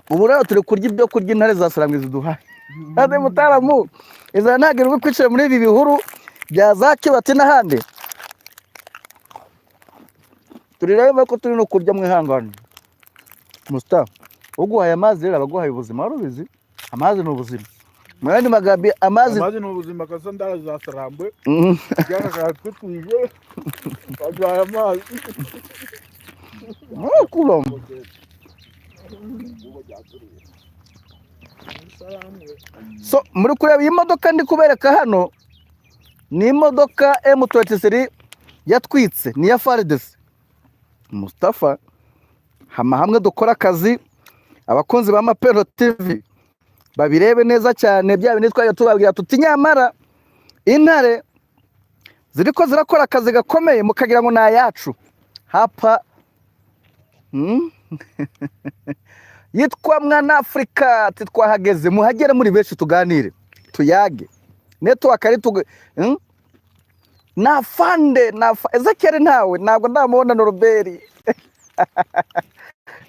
Ubu rero turi kurya ibyo kurya intare za Sarambwe ziduhaye. Ade mutaramu, inzara ntabwo iri kwicara muri ibi bihuru bya za Kibati n'ahandi. Turi rero ko turi no kurya mwihangane. Musta, uguhaye amazi rero abaguhaye ubuzima, wari ubizi? Amazi ni ubuzima. Mu yandi magambo amazi Amazi ni ubuzima kasa ndara za Sarambwe. Byarakaye twitwije. Baduhaye amazi. Kula. So muri kureba iyi modoka ndi kubereka hano ni imodoka M23 yatwitse, ni ya FARDC. Mustafa, hama hamwe dukora akazi, abakunzi ba Mapero TV babirebe neza cyane, bya bindi twajya tubabwira tuti nyamara intare ziriko zirakora akazi gakomeye mukagira ngo ni ayacu. Hapa yitwa Mwana Afrika, ati twahageze, muhagere muri benshi tuganire tuyage network ari na fande na Ezekiel ntawe ntabwo ndamubona Norbert.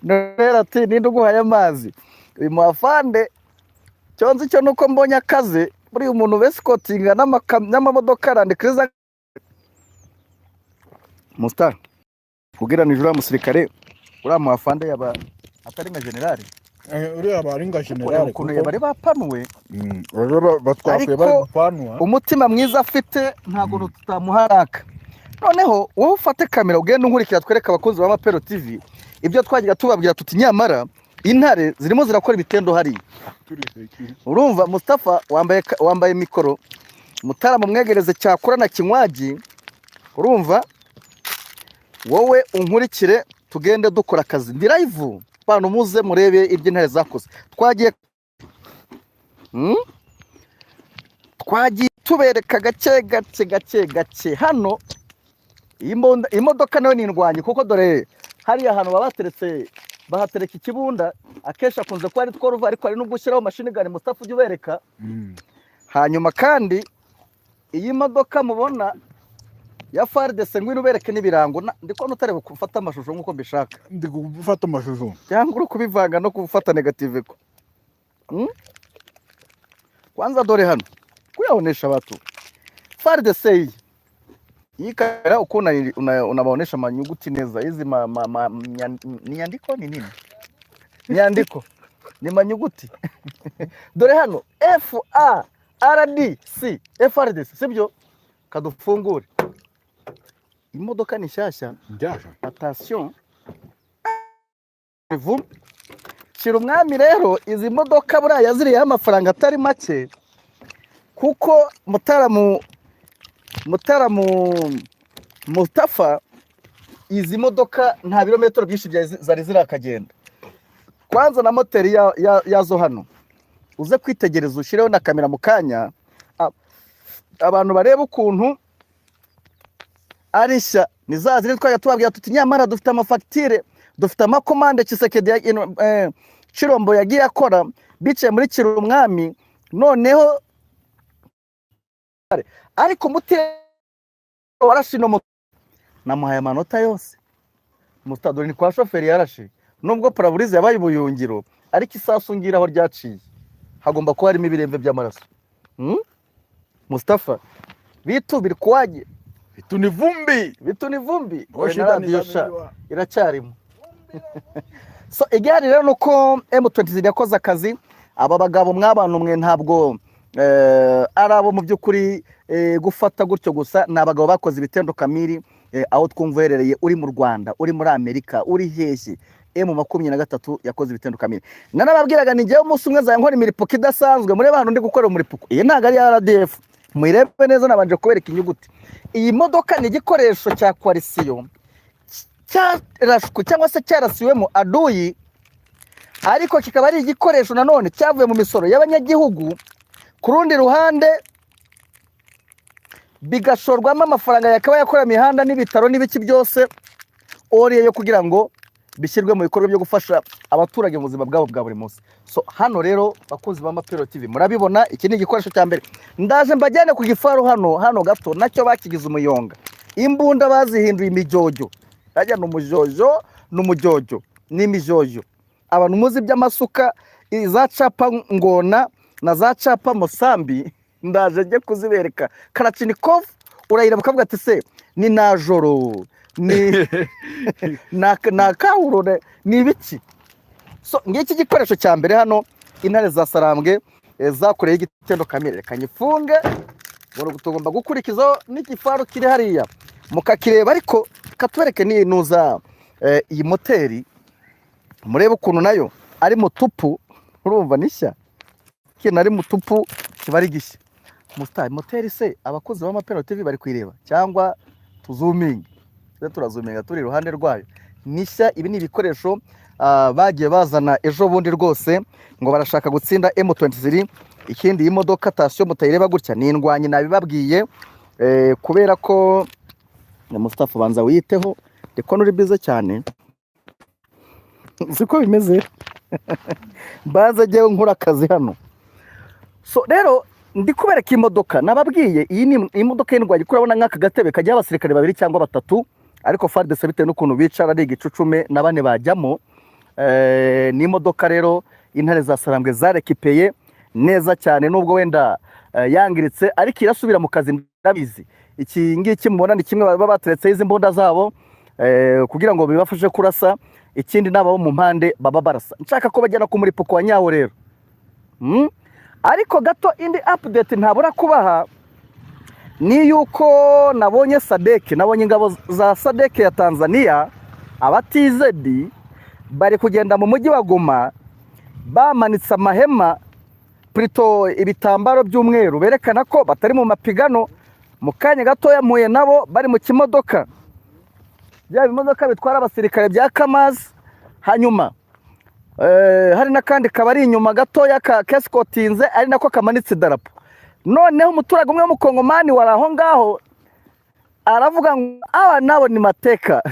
Norbert ati ninde uguhaye amazi? Uyu muafande cyonzi cyo nuko mbonye akaze buri umuntu besikotinga n'amamodoka arandikiriza. Musta kugira uriya musirikare uriya muafande yaba atari nka generali. Uriya bari nka generali ukuntu bari bapanuwe. Batwakuye bari gupanwa. Umutima mwiza afite ntabwo tutamuharaka. Noneho wowe ufate kamera ugende unkurikira twereke abakunzi ba Mapero TV ibyo twagira tubabwira tuti nyamara intare zirimo zirakora ibitendo hariya. Urumva Mustafa wambaye mikoro, Mutarama mwegereze cyakora na kinywaji. Urumva wowe unkurikire tugende dukora akazi. Ndi live bantu muze murebe ibyo intare zakoze. Twagiye twagiye tubereka gake gake gake gake. Hano imodoka nayo ni indwanyi, kuko dore hariya hantu babateretse bahatereka ikibunda akenshi akunze kuba ari two ruva, ariko hari n'ubwo ushyiraho machine gun Mustafa ujya ubereka. Hanyuma kandi iyi modoka mubona ya FARDC ngwino ubereke n'ibirango. Ndiko nutare gufata amashusho nkuko mbishaka. Ndi gufata amashusho cyangwa uri kubivanga no gufata negative ko. Kwanza dore hano kuyaonesha watu FARDC hii kamera uko unabaonesha manyuguti neza hizi nyandiko ni nini? Nyandiko ni manyuguti. Dore hano F A R D C FARDC, sibyo? Kadufungure. Imodoka ni shyashya. Attention. Shira umwami rero izi modoka buriya ziriya amafaranga atari make, kuko Mutaramu Mustafa izi modoka nta birometero byinshi zari zirakagenda. Kwanza na moteri yazo hano uze kwitegereza ushireho na kamera mu kanya abantu bareba ukuntu arisha. Ni za ziri twajya tubabwira tuti nyamara dufite amafagitire, dufite amakomande Tshisekedi Chirombo yagiye akora bicaye muri Kirumwami. Noneho ariko mutero warashe no namuhaye amanota yose. Mutadori ni kwa shoferi yarashe nubwo paraburize yabaye ubuyungiro, ariko isasu ngira aho ryaciye hagomba kuba harimo ibiremve by'amaraso. Mustafa bitu birikwaje bitu ni vumbi, bitu ni vumbi iracyarimo. So igari rero nuko M23 yakoze akazi. Aba bagabo mwabantu mwe ntabwo ari abo mu by'ukuri gufata gutyo gusa, ni abagabo bakoze ibitendo kamiri. Aho twumva uherereye uri mu Rwanda, uri muri Amerika, uri hehe, M23 yakoze ibitendo kamiri. Nanababwiraga ni njyewe umunsi umwe nzajya nkora imiripuko idasanzwe muri bantu ndi gukora umuripuko. Iyi ntabwo ari RDF, muyirebe neza, nabanje kubereka inyuguti. Iyi modoka ni igikoresho cya coalition cyarashwe cyangwa se cyarasiwemo aduyi, ariko kikaba ari igikoresho nanone cyavuye mu misoro y'abanyagihugu. Ku rundi ruhande bigashorwamo amafaranga yakaba yakora imihanda n'ibitaro n'ibiki byose oriye yo kugira ngo bishyirwe mu bikorwa byo gufasha abaturage mu buzima bwabo bwa buri munsi. So hano rero bakunzi ba Mapero TV murabibona, iki ni igikoresho cya mbere. Ndaje mbajyane ku gifaru hano gato nacyo bakigize umuyonga. Imbunda bazihinduye imijyojo. Ajya n'umujojo n'umujyojo n'imijojo. Abantu muzi by'amasuka za capa ngona na za capa musambi, ndaje njye kuzibereka. Kalachnikov urayireba ukavuga ati se ni najoro, ni na kahurure, ni ibiki? So ngiki gikoresho cya mbere hano intare za Sarambwe zakoreye igitendo kamere. Reka nyifunge, tugomba gukurikizaho n'igifaru kiri hariya mukakireba, ariko katubereke ninuza iyi moteri, murebe ukuntu nayo ari mutupu. Urumva nishya kintu ari mutupu kiba ari gishya. Musta moteri se abakozi b'Amapero TV bari kuyireba cyangwa tuzuminga? Turazuminga turi iruhande rwayo nishya. Ibi ni ibikoresho bagiye bazana ejo bundi rwose ngo barashaka gutsinda M23. Ikindi iyi modoka tasiyo mutayireba gutya ni indwanyi, nabibabwiye, kubera ko Mustafa banza wiyiteho, ndiko nuri bize cyane siko bimeze, mbanza njyewe nkora akazi hano. So rero ndi kubereka imodoka nababwiye, iyi ni imodoka y'indwanyi. Kurabona nk'aka gatebe kajyaho abasirikare babiri cyangwa batatu, ariko FARDC bitewe n'ukuntu bicara ari igicucume na bane bajyamo. Ni imodoka rero intare za Sarambwe zarekipeye neza cyane, nubwo wenda yangiritse ariko irasubira mu kazi ndabizi. Iki ngiki mubona ni kimwe baba bateretseho izi mbunda zabo kugira ngo bibafashe kurasa, ikindi n'ababo mu mpande baba barasa. Nshaka ko bajyana ku muripuko wa nyawo rero. Ariko gato indi update ntabura kubaha ni yuko nabonye SADC, nabonye ingabo za SADC ya Tanzania abatizedi bari kugenda mu mujyi wa Goma bamanitse amahema, plutôt ibitambaro by'umweru berekana ko batari mu mapigano. Mu kanya gatoya mpuye nabo bari mu kimodoka, bya bimodoka bitwara abasirikare bya Kamazi. Hanyuma hari n'akandi kabari inyuma gatoya ka keskotinze ari nako kamanitse idarapo. Noneho umuturage umwe w'umukongomani wari aho ngaho aravuga ngo aba nabo ni mateka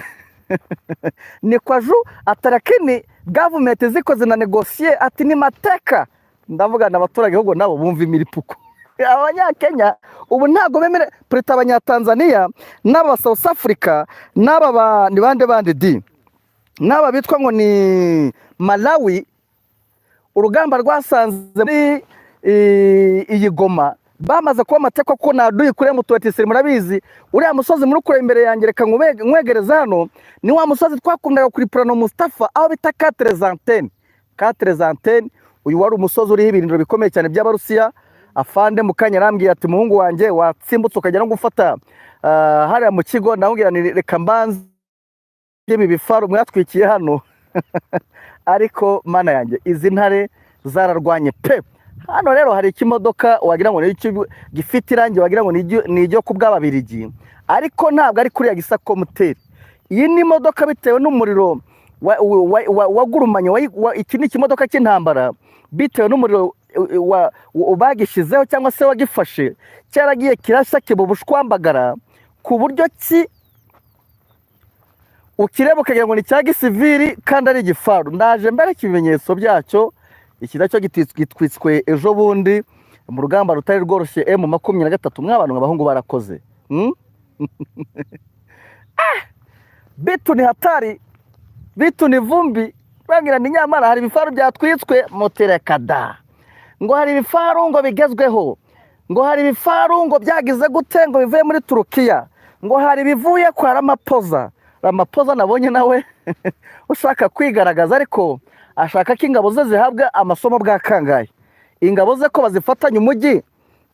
ni kwaju atarakini government ziko zina negotiate, ati ni mateka. Ndavuga n'abaturage ahubwo nabo bumva imiripuko. Abanyakenya ubu ntago bemere preta, abanyatanzania n'aba South Africa n'aba ni bande bande di n'aba bitwa ngo ni Malawi. Urugamba rwasanze muri iyi Goma bamaze kuba amateka ko naduye kuri M23. Murabizi uriya musozi muri kure imbere yanjye, reka nkwegereza hano, ni wa musozi twakundaga kuri Prano Mustafa aho bita Quatre Antennes. Quatre Antennes, uyu wari umusozi uriho ibirindiro bikomeye cyane by'Abarusiya. Afande mu kanya arambwiye ati muhungu wanjye watsimbutse ukajya no gufata hariya mu kigo. Ndamubwira nti reka mbanze ibi bifaru mwatwikiye hano. Ariko mana yanjye izi ntare zararwanye pe. Hano rero hari ikimodoka wagira ngo ni gifite irangi wagira ngo ni ijyo ku bw'ababirigi, ariko ntabwo ari kuriya gisa komuteri. Iyi ni imodoka bitewe n'umuriro wagurumanye, iki ni ikimodoka cy'intambara, bitewe n'umuriro bagishyizeho cyangwa se wagifashe cyaragiye kirashya kiba ubushwambagara, ku buryo ki ukireba ukagira ngo ni cya gisivili kandi ari igifaru. Ndaje mbereka ibimenyetso byacyo. Iki nacyo gitwitswe ejo bundi mu rugamba rutari rworoshye M23. Mw'abantu abahungu barakoze. Bitu ni hatari, bitu ni vumbi. Bagira ni nyamara hari ibifaru byatwitswe muterekada, ngo hari ibifaru ngo bigezweho, ngo hari ibifaru ngo byagize gute, ngo bivuye muri Turukiya, ngo hari bivuye kwa Ramaphosa. Ramaphosa nabonye nawe ushaka kwigaragaza, ariko ashaka ko ingabo ze zihabwa amasomo bwa kangahe, ingabo ze ko bazifatanya umujyi.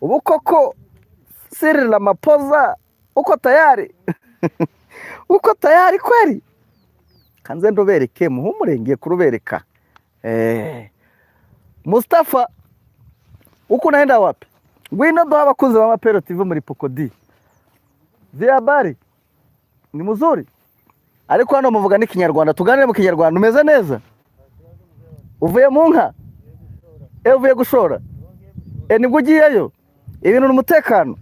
Ubu koko Cyril Ramaphosa uko tayari uko tayari kweli? Kanze ndubereke, muhumure ngiye kurubereka. Mustafa uko unaenda wapi? Ngwino duha abakunzi ba Mapero TV muri Pokodi. Habari ni muzuri, ariko hano muvuga n'ikinyarwanda, tuganire mu kinyarwanda. Umeze neza? Uvuye mu nka? Uvuye gushora? Nibwo ugiyeyo? Ibintu n'umutekano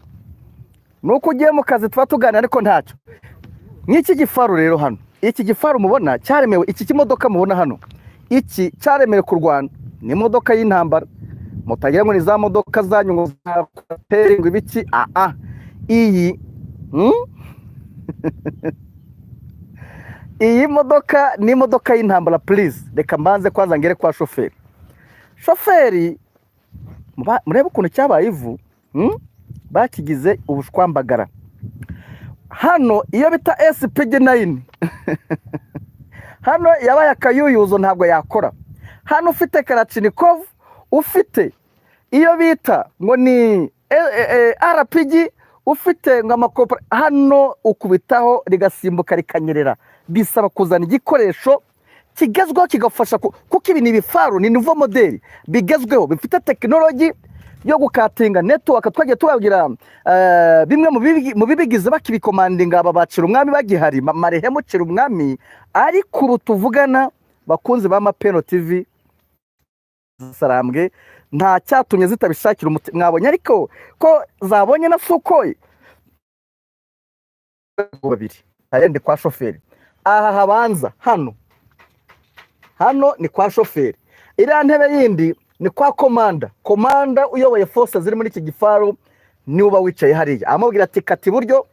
nuko ugiye mu kazi tuba tuganira, ariko ntacyo. Nk'iki gifaru rero hano, iki gifaru mubona cyaremewe, iki kimodoka mubona hano, iki cyaremewe kurwana, ni imodoka y'intambara. Mutagira ngo ni za modoka zanyu ngo za kwateri ngo ibiki, iyi Iyi modoka ni imodoka y'intambara. Please, reka mbanze kwanza ngere kwa shoferi. Shoferi, murebe ukuntu cyabaye ivu, Bakigize ubushwambagara. Hano iyo bita SPG 9 hano yabaye akayuyuzo, ntabwo yakora. Hano ufite Kalashnikov, ufite iyo bita ngo ni RPG, ufite ngo amakopera, hano ukubitaho rigasimbuka rikanyerera. Bisaba kuzana igikoresho kigezweho kigafasha kuko ibi ni ibifaru, ni nouveau modèle bigezweho, bifite tekinoloji yo gukatinga network. Twagiye tubabwira bimwe mu bibigize bakibikomandinga, aba bacira umwami bagihari, marehemu cira umwami. Ariko ubu tuvugana, bakunzi ba Mapeno TV, Sarambwe nta cyatumye zitabishakira umuti. Mwabonye ariko ko zabonye na Sukhoi babiri. Ayende kwa shoferi aha habanza, hano ni kwa shoferi. Iriya ntebe yindi ni kwa komanda. Komanda uyoboye force ziri muri iki gifaru niwe uba wicaye hariya, amubwira ati: "Kata iburyo,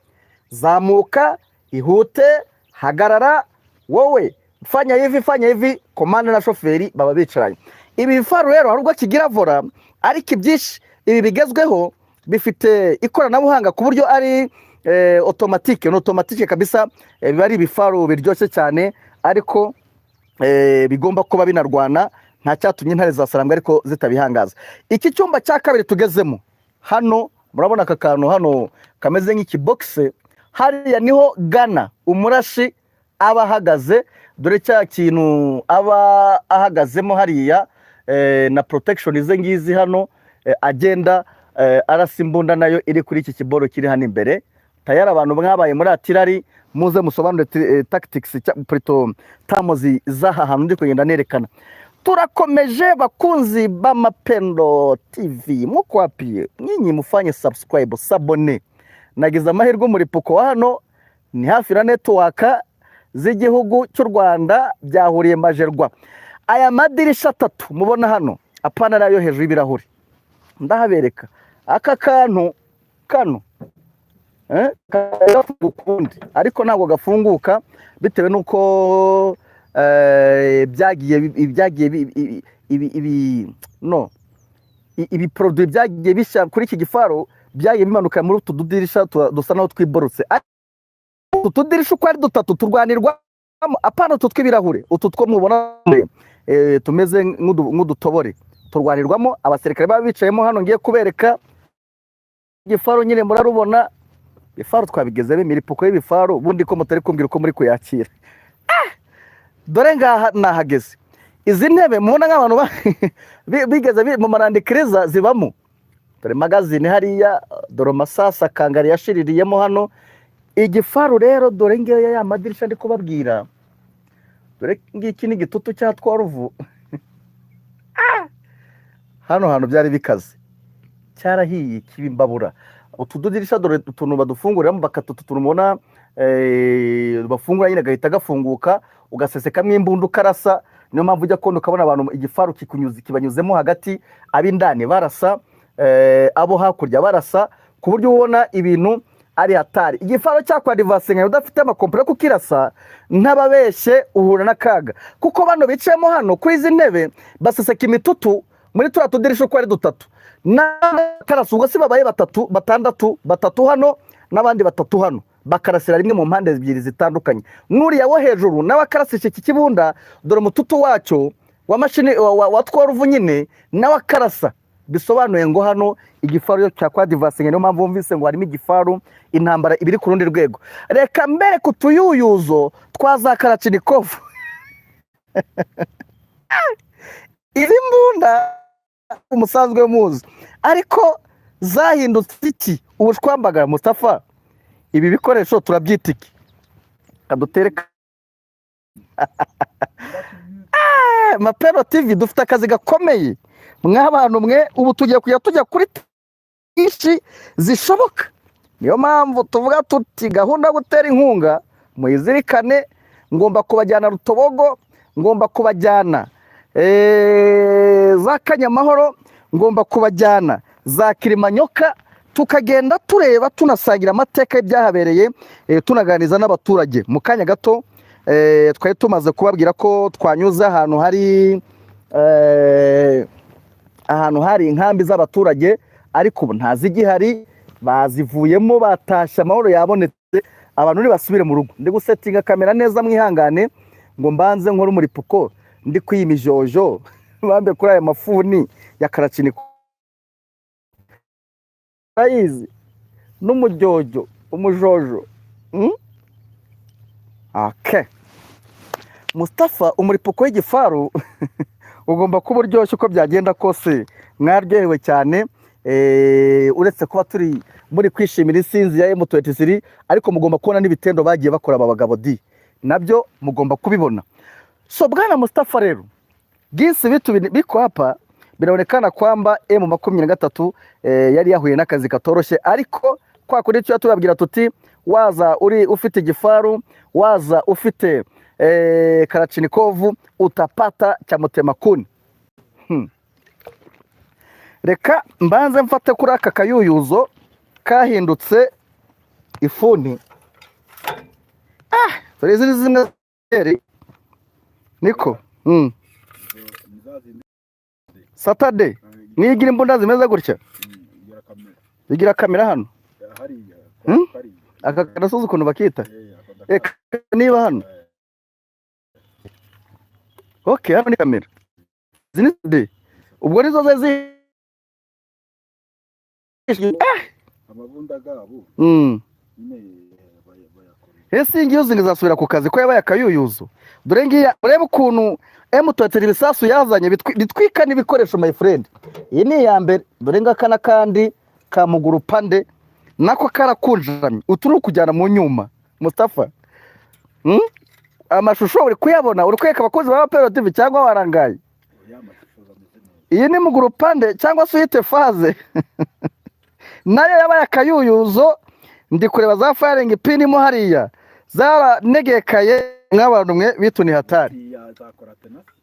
zamuka, ihute, hagarara, wowe fanya hivi, fanya hivi." Komanda na shoferi baba bicaranye. Ibi bifaru rero hari ubwo kigira volant, ariko ibyinshi ibi bigezweho bifite ikoranabuhanga ku buryo ari automatique, ni automatique kabisa. Biba ari ibifaru biryoshye cyane, ariko bigomba kuba binarwana. Nta cyatumye intare za Sarambwe ariko zitabihangaza. Iki cyumba cya kabiri tugezemo hano, murabona aka kantu hano kameze nk'ikibogise. Hariya niho gunner, umurashi, aba ahagaze. Dore cya kintu aba ahagazemo hariya, na protection ze ngizi hano, agenda arasa imbunda nayo iri kuri iki kiboro kiri hano imbere. Tayari abantu mwabaye muri artillery, muze musobanure tactics, plutôt termes z'aha hantu ndi kugenda nerekana. Turakomeje, bakunzi b'Amapendo TV, muko wapi nyinyi? Mufanye subscribe, s'abonner. Nagize amahirwe, umuripuko wa hano ni hafi na network z'igihugu cy'u Rwanda, byahuriye Majerwa. Aya madirisha atatu mubona hano, apana nayo hejuru y'ibirahuri, ndahabereka aka kantu kano gafunguka ukundi, ariko ntabwo gafunguka bitewe n'uko byagiye ibi no ibi produit byagiye bishya kuri iki gifaru, byagiye bimanuka muri utu tudirisha dusa naho twiborotse. Ariko utu tudirisha uko ari dutatu turwanirwamo, apana utu tw'ibirahure, utu two mubona tumeze nk'udutobore turwanirwamo. Abasirikare baba bicayemo hano. Ngiye kubereka igifaru nyine, murarubona ibifaru twabigezemo, imiripuko y'ibifaru. Ubundi ko mutari kumbwira uko muri kuyakira? Dore ngaha nahageze. Izi ntebe mubona nk'abantu bigeze mu ma Land Cruiser zibamo. Dore magazine hariya, dore amasasa kangari yashiririyemo hano. Igifaru rero, dore ngeya ya madirisha ndi kubabwira. Dore ngiki ni igitutu cya twaruvu. Hano hantu byari bikaze, cyarahiye kiba imbabura. Utu tudirisha, dore utuntu badufunguriramo, bakata utu tuntu mubona bafungura nyine, gahita gafunguka, ugasesekamo imbunda ukarasa. Niyo mpamvu ujya kubona ukabona abantu igifaru kikunyuze, kibanyuzemo hagati, ab'indani barasa, abo hakurya barasa, ku buryo ubona ibintu ari hatari. Igifaru cyakwa-advancinga udafite amakompera yo kukirasa, ntababeshye, uhura n'akaga, kuko bano bicayemo hano kuri izi ntebe baseseka imitutu muri turiya tudirisha uko ari dutatu n'akarasa. Ubwo si babaye batatu, batandatu, batatu hano n'abandi batatu hano, bakarasira rimwe mu mpande ebyiri zitandukanye. Nk'uriya wo hejuru nawe akarasisha iki kibunda, dore umututu wacyo wa mashini wa twaruvu nyine, nawe akarasa. Bisobanuye ngo hano igifaru cya kwa-advancinga. Niyo mpamvu wumvise ngo harimo igifaru, intambara ibiri ku rundi rwego. Reka mbere ku tuyuyuzo twa za Kalashnikov, izi mbunda umusanzwe muzi, ariko zahindutse iki? Ubushwambagara. Mustafa, ibi bikoresho turabyita iki? Kadutere Mapero TV, dufite akazi gakomeye mw'abantu mwe. Ubu tugiye kujya tujya kuri nyinshi zishoboka. Niyo mpamvu tuvuga tuti gahunda yo gutera inkunga muyizirikane. Ngomba kubajyana Rutobogo, ngomba kubajyana za Kanyamahoro, ngomba kubajyana za Kirimanyoka, tukagenda tureba, tunasangira amateka y'ibyahabereye, tunaganiriza n'abaturage. Mu kanya gato Twari tumaze kubabwira ko twanyuze ahantu hari ahantu hari inkambi z'abaturage, ariko ubu ntazigihari, bazivuyemo, batashye, amahoro yabonetse, abantu ntibasubire mu rugo. Ndi gusetinga kamera neza, mwihangane ngo mbanze nkore umuripuko, ndi kwiyima ijojo bambe kuri aya mafuni ya karacini urayizi n'umujyojo umujojo. Okay. Mustafa, umuripuko w'igifaru ugomba kuba uryoshye uko byagenda kose. Mwaryohewe cyane, uretse kuba turi muri kwishimira insinzi ya M23, ariko mugomba kubona n'ibitendo bagiye bakora aba bagabo di, nabyo mugomba kubibona. So bwana Mustafa rero, jinsi vitu biko hapa binaonekana kwamba M23 yari yahuye n'akazi katoroshye, ariko kwa kuri cyo tubabwira tuti waza uri ufite igifaru, waza ufite Kalachnikov, utapata cha mutemakuni. Reka mbanze mfate kuri aka kayuyuzo kahindutse ifuni. Dore izi ni zimwe niko. Saturday nigira imbunda zimeze gutya, igira kamera hano. Aka karasozi ukuntu bakita, niba hano okay, hano ni kamera. Izi ni Saturday, ubwo nizo zari amabunda gabo nyine bayakora. Ese ngiyo zingazasubira ku kazi ko yabaye akayuyuzo? Dore ngiya, urebe ukuntu M23 ibisasu yazanye bitwika n'ibikoresho, my friend. Iyi ni iya mbere. Dore ngaka n'akandi ka muguru pande nako karakunjamye, utu ni ukujyana mu nyuma. Mustafa, Amashusho uri kuyabona, uri kwereka abakozi ba Mapero TV cyangwa warangaye? Iyi ni muguru pande cyangwa se uyite faze, nayo yabaye akayuyuzo. Ndi kureba za firing pin mo hariya zaranegekaye, nk'abantu mwe bitu ni hatari.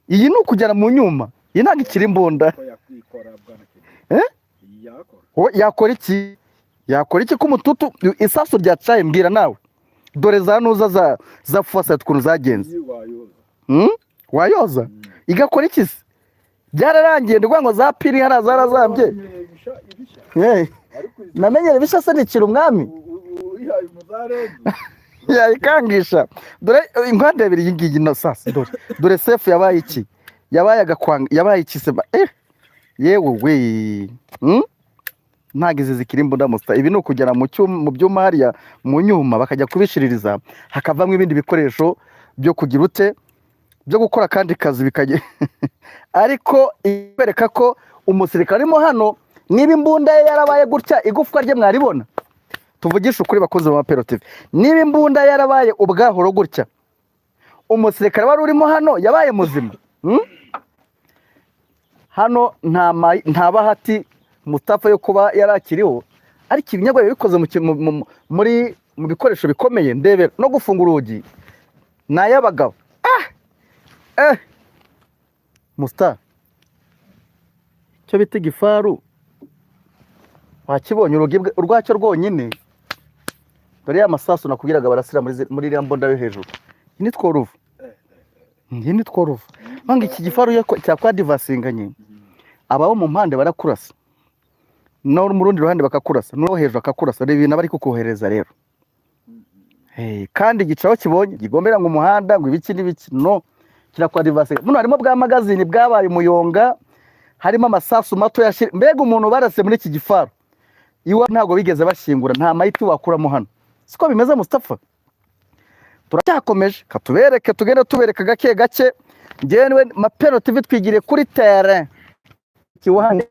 Iyi ni ukujyana mu nyuma, iyi ntabwo ikiri imbunda. Yakora iki? Yakora iki ko umututu isasu ryacaye? Mbwira nawe, dore za nuza za fosset ukuntu zagenze. Wayoza igakora iki se? Byararangiye, ndikuvuga ngo za piri hariya zarazambye. Namenyere ibisha se nikira umwami yayikangisha. Dore inkwande ebiri iyi ngiyi no sasa, dore dore sefu yabaye iki? Yabaye agakwanga, yabaye iki se? Yewe we, ntago izi zikiri imbunda musta. Ibi ni ukugera mu cyuma, mu byuma hariya mu nyuma bakajya kubishiririza, hakavamo ibindi bikoresho byo kugira ute, byo gukora kandi kazi bikajya. Ariko ikwereka ko umusirikare arimo hano, niba imbunda ye yarabaye gutya, igufwa rye mwaribona. Tuvugishe ukuri bakozi ba Mapero TV, niba imbunda yarabaye ubwahoro gutya, umusirikare wari urimo hano yabaye muzima. Hano nta bahati Mustafa yo kuba yarakiriho, ariko ibinyagwa bikoze muri mu bikoresho bikomeye. Ndebera no gufunga urugi ni ay'abagabo. Musta, icyo bita igifaru wakibonye, urugi urwacyo rwonyine. Dore ya masasu nakubwiraga barasira muri iriya mbunda yo hejuru. Iyi ni tworuvu, iyi ni tworuvu. Banga iki gifaru cyakwadivasinganye, ababo mu mpande barakurasa, no mu rundi ruhande bakakurasa, no hejuru akakurasa. Reba ibintu bari kukohereza rero. Kandi igicaho kibonye gigombera ngo umuhanda ngo ibiki n'ibiki, no kirakwadivasinganye. Muno harimo bwa magazine bwabaye umuyonga, harimo amasasu mato yashira. Mbega umuntu barase muri iki gifaru iwa ntago bigeze bashingura, nta mayiti wakuramo hano. Siko bimeze Mustafa? Turacyakomeje, katubereke, tugende tubereka gake gake. Njyewe Mapero TV twigiriye kuri terrain kiwanje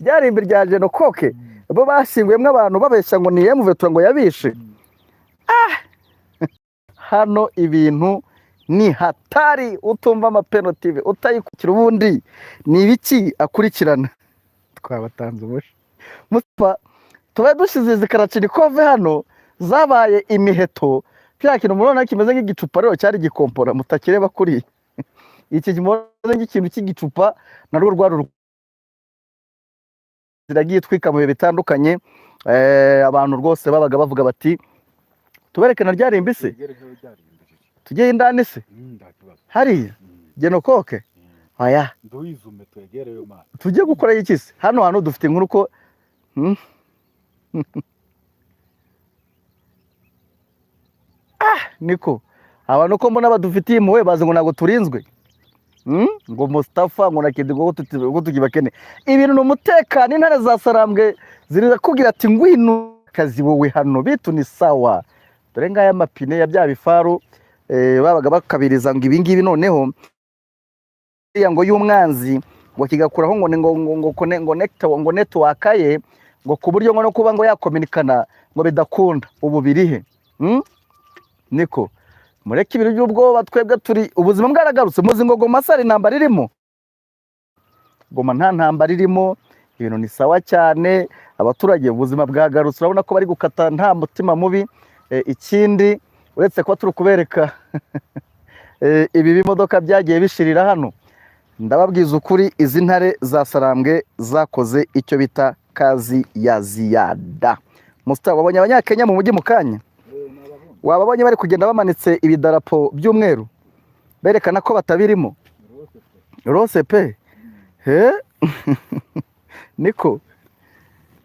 ryarimbi rya Jenokoke, bo bashinguyemo abantu babeshya ngo ni M23 ngo yabishe. Hano ibintu ni hatari. Utumva Mapero TV utayikurikira ubundi ni ibiki akurikirana? Twabatanze ubusha Mustafa, tuba dushyize izi Kalachnikov hano zabaye imiheto. Kiriya kintu murabona kimeze nk'igicupa rero cyari gikompora, mutakireba kuri iki kimeze nk'ikintu cy'igicupa, narwo rwari ziragiye twika mu bihe bitandukanye. Abantu rwose babaga bavuga bati tubereke na ryarimbi se. Tujye indani se? Nta kibazo. Hariya genokoke oya. Nduyizume twegereyo mana. Tujye gukora iki se? Hano hantu dufite inkuru ko niko abantu ko mbona badufitiye impuhwe, bazi ngo ntabwo turinzwe. Ngo Mustafa ngo na Kidi ngo tukibakene ibintu ni umutekano. Intare za Sarambwe zirakubwira ati ngwino kazi wowe hano bitu ni sawa. Dore ngaya mapine ya bya bifaru babaga bakabiriza ngo ibingibi noneho ngo y'umwanzi ngo kigakuraho ngo ngo ngo ngo ngo network ye ngo ku buryo ngo no kuba ngo yakominikana ngo bidakunda. Ubu birihe? Niko mureke ibintu by'ubwoba, twebwe turi ubuzima bwaragarutse. Muzi ngo Goma sari intambara irimo? Goma nta ntambara irimo, ibintu ni sawa cyane, abaturage ubuzima bwagarutse, urabona ko bari gukata nta mutima mubi. Ikindi uretse kuba turi kubereka ibi bimodoka byagiye bishirira hano, ndababwiza ukuri izi ntare za Sarambwe zakoze icyo bita kazi ya ziyada. Musta wabonye abanyakenya mu mujyi mu kanya? Wababonye bari kugenda bamanitse ibidarapo by'umweru berekana ko batabirimo rose pe he. Niko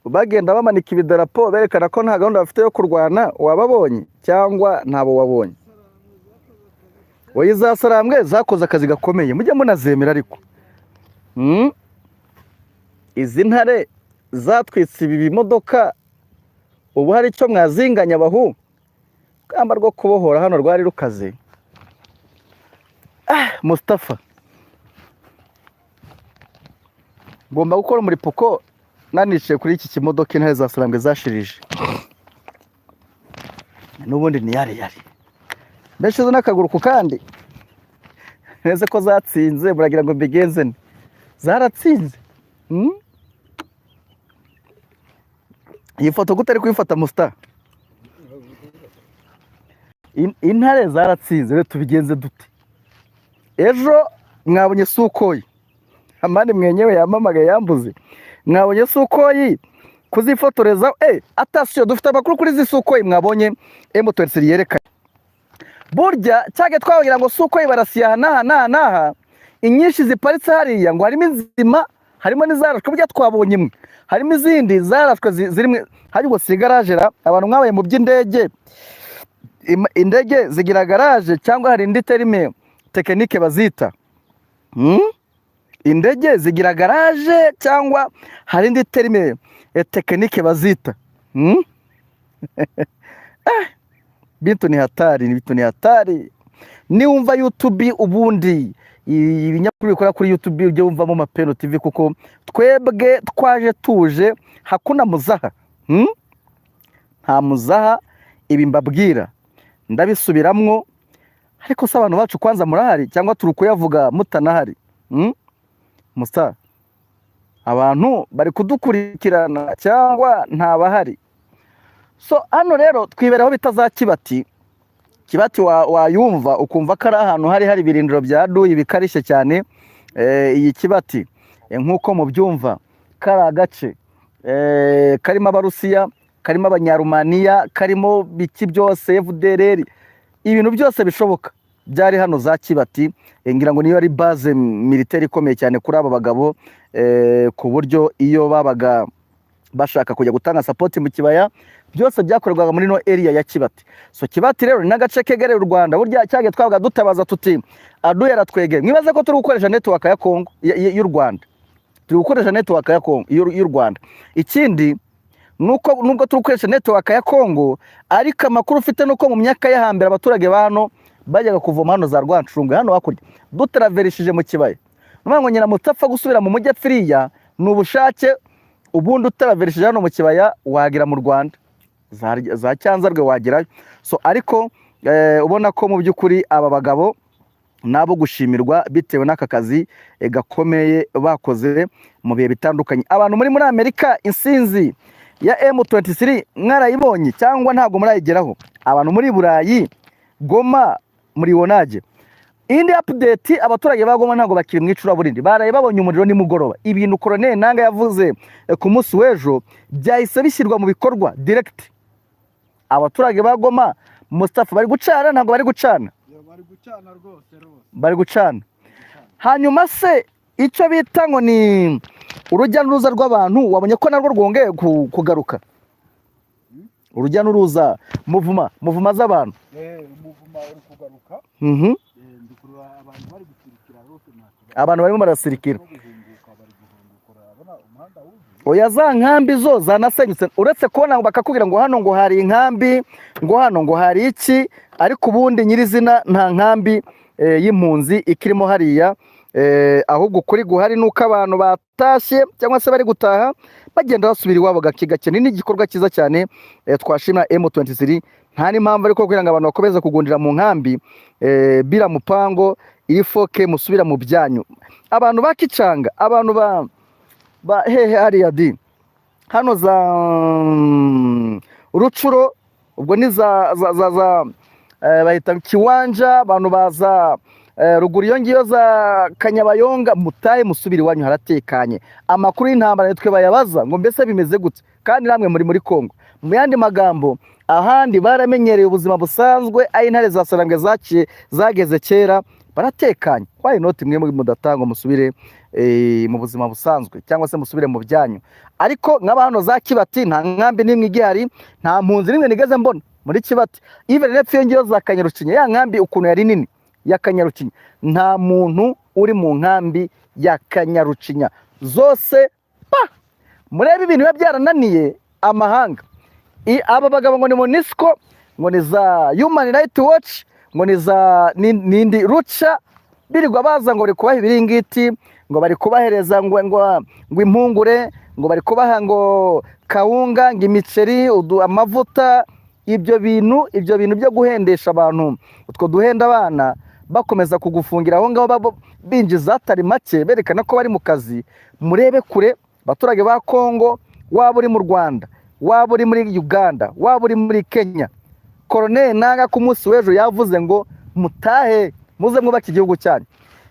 bagenda bamanika ibidarapo berekana ko nta gahunda bafite yo kurwana. Wababonye cyangwa ntabo wabonye? Oya, za Sarambwe zakoze akazi gakomeye, mujye munazemera ariko. Izi ntare zatwitse ibi bimodoka, ubu hari icyo mwazinganya abahu? Urugamba rwo kubohora hano rwari rukaze. Mustafa ngomba gukora umuripuko naniciye kuri iki kimodoka intare za Sarambwe zashirije, n'ubundi ni yari yari mbese n'akaguru ku kandi neze ko zatsinze. Muragira ngo mbigenze nte? Zaratsinze. Iyi foto gute ari kuyifata Musta? Intare zaratsinze, rero tubigenze dute? Ejo mwabonye Sukoyi, amani mwenyewe yamamagaye yambuze, mwabonye Sukoyi kuzifotoreza. Atasiyo dufite amakuru kuri izi Sukoyi mwabonye M23 yerekanye. Burya cyage twabagira ngo Sukoyi barasiya naha naha naha, inyinshi ziparitse hariya ngo harimo inzima, harimo n'izarashwe. Burya twabonye imwe, harimo izindi zarashwe ziri hari ngo si garage ra. Abantu mwabaye mu by'indege, indege zigira garage cyangwa hari indi terime tekinike bazita? Indege zigira garage cyangwa hari indi terime tekinike bazita? Bitu ni hatari, bitu ni hatari. Niwumva YouTube ubundi ibinyamakuru bikora kuri YouTube ujye wumvamo Mapendo TV, kuko twebwe twaje tuje hakuna muzaha. Nta muzaha, ibi mbabwira ndabisubiramwo. Ariko se abantu bacu kwanza murahari cyangwa turi kuyavuga mutanahari? Musa abantu bari kudukurikirana cyangwa ntabahari? So hano rero twiberaho bita Kibati. Kibati wayumva ukumva ko ari ahantu hari hari ibirindiro bya duyi bikarishye cyane. Iyi Kibati nkuko mubyumva kari agace karimo Abarusiya, karimo Abanyarumaniya, karimo biki byose, FDLR, ibintu byose bishoboka byari hano za Kibati. Ngira ngo niyo ari base militaire ikomeye cyane kuri aba bagabo, ku buryo iyo babaga bashaka kujya gutanga support mu kibaya byose byakorerwaga muri no area ya Kibati. So Kibati rero ni n'agace kegereye u Rwanda. Burya cyage twabaga dutabaza tuti adu yaratwegeye. Mwibaze ko turi gukoresha network ya Kongo y'u Rwanda, turi gukoresha network ya Kongo y'u Rwanda. Ikindi nuko nubwo turi gukoresha network ya Kongo, ariko amakuru ufite nuko mu myaka ya hambere abaturage ba hano bajyaga kuvoma hano za Rwancungwe hano hakurya dutaraverishije mu kibaya. Nuvuga ngo nyina mutapfa gusubira mu mujyi apfiriya ni ubushake, ubundi utaraverishije hano mu kibaya wagira mu Rwanda za Cyanzarwe wagerayo. So ariko ubona ko mu by'ukuri aba bagabo nabo gushimirwa bitewe n'aka kazi gakomeye bakoze mu bihe bitandukanye. Abantu muri Amerika insinzi ya M23 mwarayibonye cyangwa ntabwo murayigeraho? Abantu muri Burayi Goma muri wonaje. Indi update, abaturage ba Goma ntabwo bakiri mu icuraburindi, baraye babonye umuriro nimugoroba. Ibintu Colonel Nanga yavuze ku munsi w'ejo byahise bishyirwa mu bikorwa direct. Abaturage ba Goma Mustafa bari gucana, ntabwo bari gucana. Bari gucana rwose rwose. Bari gucana. Hanyuma se icyo bita ngo ni urujya n'uruza rw'abantu, wabonye ko narwo rwongeye kugaruka? Urujya n'uruza, muvuma z'abantu. Umuvuma uri kugaruka. Ndi kureba abantu bari gusirikira rwose, nta kibazo. Abantu barimo barasirikira. No guhunguka, bari guhunguka, urabona umuhanda wuzuye. Oya, za nkambi zo zanasenyutse, uretse kubona ngo bakakubwira ngo hano ngo hari inkambi, ngo hano ngo hari iki, ariko ubundi nyirizina nta nkambi y'impunzi ikirimo hariya. Ahubwo ukuri guhari ni uko abantu batashye cyangwa se bari gutaha, bagenda basubira iwabo gake gake. Ni n'igikorwa cyiza cyane, twashimira M23. Nta n'impamvu ariko kugira ngo abantu bakomeze kugundira mu nkambi, bila mupango irifoke, musubira mu byanyu. Abantu ba Kicanga, abantu ba hehe hariya di hano za Rucuro, ubwo ni za bahita Kiwanja, abantu baza ruguru iyo ngiyo za Kanyabayonga, mutahe musubire iwanyu, haratekanye. Amakuru y'intambara nitwe bayabaza ngo mbese bimeze gute, kandi namwe muri Kongo. Mu yandi magambo, ahandi baramenyereye ubuzima busanzwe, aho intare za Sarambwe zaciye zageze kera, baratekanye. Why not mwe mudatanga musubire mu buzima busanzwe cyangwa se musubire mu byanyu? Ariko nk'aba hano za Kibati nta nkambi n'imwe igihari, nta mpunzi n'imwe nigeze mbona muri Kibati. Even nepfo iyo ngiyo za Kanyarucinya, ya nkambi ukuntu yari nini ya Kanyarucinya, nta muntu uri mu nkambi ya Kanyarucinya zose. Pa murebe ibintu biba byarananiye amahanga. Aba bagabo ngo ni MONUSCO, ngo ni za Human Rights Watch, ngo ni za nindi ruca, birirwa baza ngo bari kubaha ibiringiti, ngo bari kubahereza ngo impungure, ngo bari kubaha ngo kawunga, ngo imiceri, amavuta. Ibyo bintu byo guhendesha abantu, utwo duhenda abana, bakomeza kugufungira aho ngaho, binjiza atari make, berekana ko bari mu kazi. Murebe kure, abaturage ba Kongo, waba uri mu Rwanda, waba uri muri Uganda, waba uri muri Kenya, Colonel Nanga ku munsi w'ejo yavuze ngo mutahe, muze mwubake igihugu cyanyu.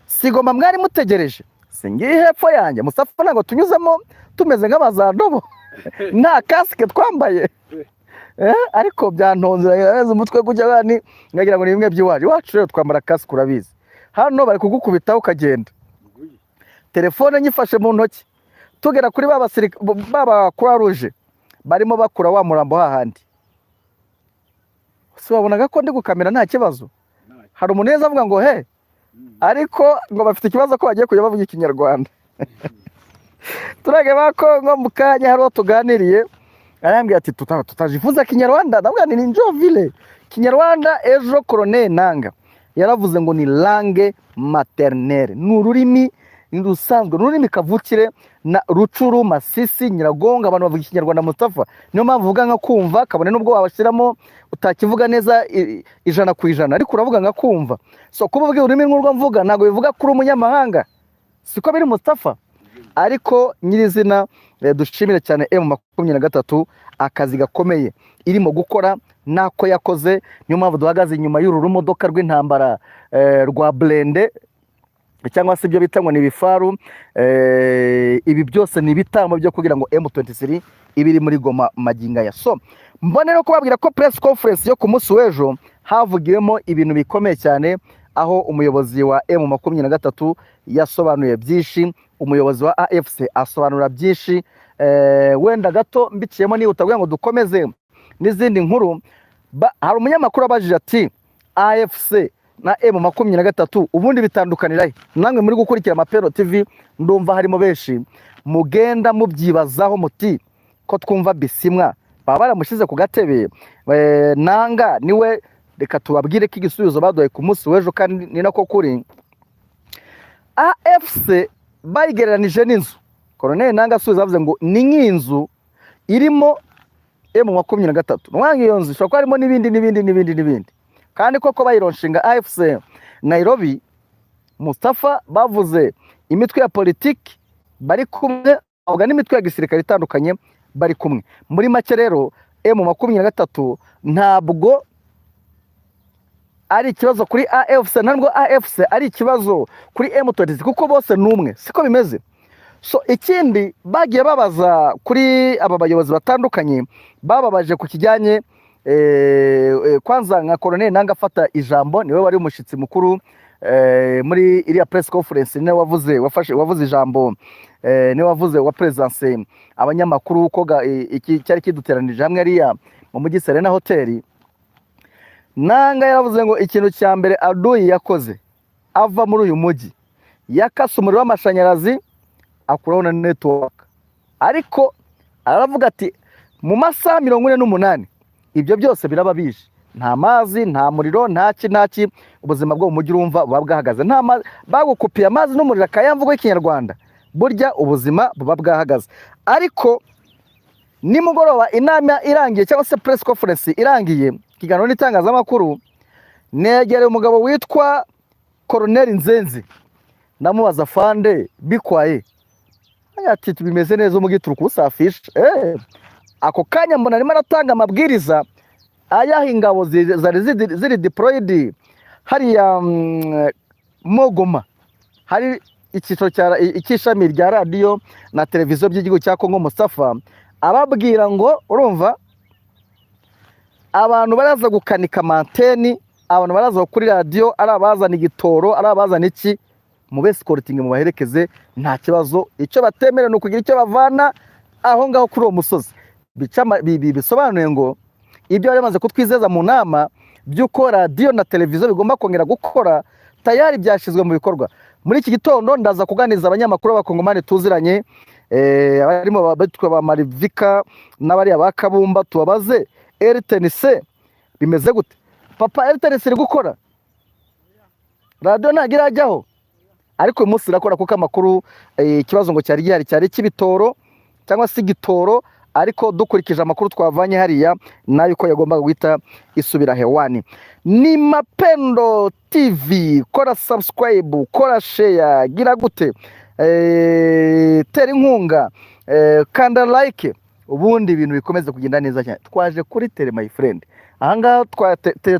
Sigoma mwari mutegereje, singiye hepfo yanjye Mustafa, ntabwo tunyuzemo tumeze nk'abazadobo nta kasike twambaye. Ariko byantonze umutwe gutya bani, nkagira ngo ni bimwe by'iwacu. Iwacu rero twambara kasike, urabizi, hano bari kugukubitaho ukagenda. Telefone nyifashe mu ntoki, tugera kuri ba baba Croix Rouge barimo bakura wa murambo hahandi, si wabonaga ko ndi gukamera nta kibazo? Hari umuntu weza avuga ngo he, ariko ngo bafite ikibazo ko bagiye kujya bavuga Ikinyarwanda. Turage ba Kongo, mu kanya hari uwo tuganiriye arambwira ati tutajifunza Kinyarwanda. Ndavuga nti ni njo vile Kinyarwanda. Ejo Colonel Nanga yaravuze ngo ni langue maternelle, ni ururimi rusanzwe, ni ururimi kavukire. Na Rucuru, Masisi, Nyiragongo, abantu bavuga Ikinyarwanda, Mustafa. Niyo mpamvu uvuga nka kumva, kabone n'ubwo wabashyiramo utakivuga neza 100%, ariko uravuga nka kumva. So kuba uvuga ururimi nk'urwo mvuga ntabwo bivuga kuri umunyamahanga, siko biri, Mustafa? Ariko nyirizina, dushimire cyane M23 akazi gakomeye irimo gukora nako yakoze. Niyo mpamvu duhagaze inyuma y'uru rumodoka rw'intambara, rwa blindé, cyangwa se ibyo bita ngo ni ibifaru. Ibi byose ni ibitambo byo kugira ngo M23 ibiri muri Goma magingo aya. So mbone no kubabwira ko press conference yo ku munsi w'ejo havugiwemo ibintu bikomeye cyane, aho umuyobozi wa M23 yasobanuye byinshi, umuyobozi wa AFC asobanura byinshi. Wenda gato mbiciyemo nihuta kugira ngo dukomeze n'izindi nkuru. Hari umunyamakuru abajije ati AFC na M23 ubundi bitandukanira he? Namwe muri gukurikira Mapero TV, ndumva harimo benshi mugenda mubyibazaho muti ko twumva Bisimwa baba baramushyize ku gatebe, Nanga niwe. Reka tubabwire ko igisubizo baduhaye ku munsi w'ejo, kandi ni nako kuri, AFC bayigereranije n'inzu. Colonel Nanga asubiza avuze ngo ni nk'inzu irimo M23. Ni ukuvuga ngo iyo nzu ishobora kuba harimo n'ibindi n'ibindi n'ibindi n'ibindi. Kandi koko bayilaunchinga AFC Nairobi, Mustafa, bavuze imitwe ya politiki bari kumwe, bavuga n'imitwe ya gisirikare itandukanye bari kumwe. Muri make rero, M23 ntabwo ari ikibazo kuri AFC, ntabwo AFC ari ikibazo kuri M23, kuko bose ni umwe, siko bimeze? So ikindi bagiye babaza kuri aba bayobozi batandukanye, bababaje ku kijyanye Kwanza nka Colonel Nanga afata ijambo, niwe wari umushyitsi mukuru muri iriya press conference, niwe wavuze, wafashe, wavuze ijambo, niwe wavuze wa presence abanyamakuru ko iki cyari kiduteranije hamwe ariya mu mujyi Serena Hotel. Nanga yaravuze ngo ikintu cya mbere adui yakoze ava muri uyu mujyi, yakase umuriro w'amashanyarazi, akuraho na network. Ariko aravuga ati mu masaha 48 ibyo byose biraba bije, nta mazi, nta muriro, nta ki, nta ki, ubuzima bwo mu mujyi urumva buba bwahagaze. Nta bagukupiye amazi n'umuriro, akayamvugo y'ikinyarwanda, burya ubuzima buba bwahagaze. Ariko nimugoroba inama irangiye, cyangwa se press conference irangiye, ikiganiro n'itangazamakuru, negereye umugabo witwa Colonel Nzenzi, ndamubaza: "Fande, bikwaye?" Ati: "Bimeze neza, umujyi turi kuwusafisha." Ako kanya mbona arimo aratanga amabwiriza ayaha ingabo zari ziri deployed hariya Mogoma, hari icyicaro cya icy'ishami rya radiyo na televiziyo by'igihugu cya Kongo Mustafa, ababwira ngo urumva abantu baraza gukanika ama antenne, abantu baraza kuri radiyo, ari abazana igitoro, ari abazana iki, mube escorting, mubaherekeze, nta kibazo. Icyo batemerewe ni ukugira icyo bavana aho ngaho kuri uwo musozi. Bisobanuye ngo ibyo bari bamaze kutwizeza mu nama by'uko radiyo na televiziyo bigomba kongera gukora, tayari byashyizwe mu bikorwa. Muri iki gitondo ndaza kuganiriza abanyamakuru b'abakongomani tuziranye, abarimo bitwa ba Marivika n'abariya ba Kabumba, tubabaze RTNC bimeze gute. Papa, RTNC iri gukora? Radiyo ntabwo irajyaho, ariko uyu munsi irakora, kuko amakuru, ikibazo ngo cyari gihari cyari cy'ibitoro cyangwa se igitoro, ariko dukurikije amakuru twavanye hariya nayo uko yagombaga guhita isubira hewani. Ni Mapendo TV, kora subscribe, kora share, gira gute, tera inkunga, kanda like, ubundi ibintu bikomeze kugenda neza cyane. Twaje kuri terrain, my friend. Ahangaha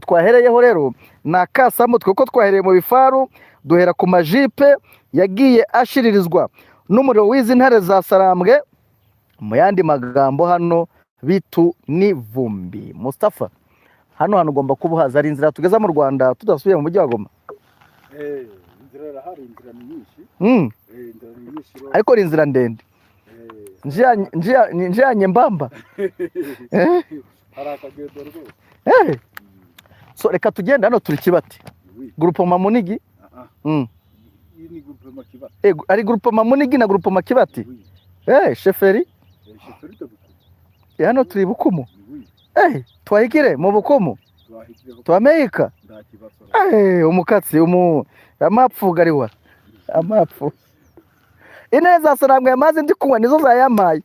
twahereyeho rero ni akasamutwe, kuko twahereye mu bifaru, duhera ku majipe yagiye ashiririzwa n'umuriro w'izi ntare za Sarambwe. Mu yandi magambo, hano bitu ni vumbi. Mustafa, hano hantu ugomba kuba uhazi, ari inzira tugeza mu Rwanda tudasubiye mu mujyi wa Goma? Inzira irahari, inzira ni nyinshi. Inzira ni nyinshi rero. Ariko ni inzira ndende. Njia nyembamba. Hari akagendo rwose. So reka tugende. Hano turi Kibati, Oui. Groupement Munigi. Ah, ah. Iyi ni groupement Kibati. Ari groupement Munigi na groupement Kibati. Oui. Chefferie. Chefferie de Bukumu. Hano turi Bukumu. Oui. Twahikire mu Bukumu. Twahikire. Twameyika. Nta kibazo. Umukatsi umu amapfu gariwa amapfu, intebe za Sarambwe, amazi ndi kunywa nizo zayampaye.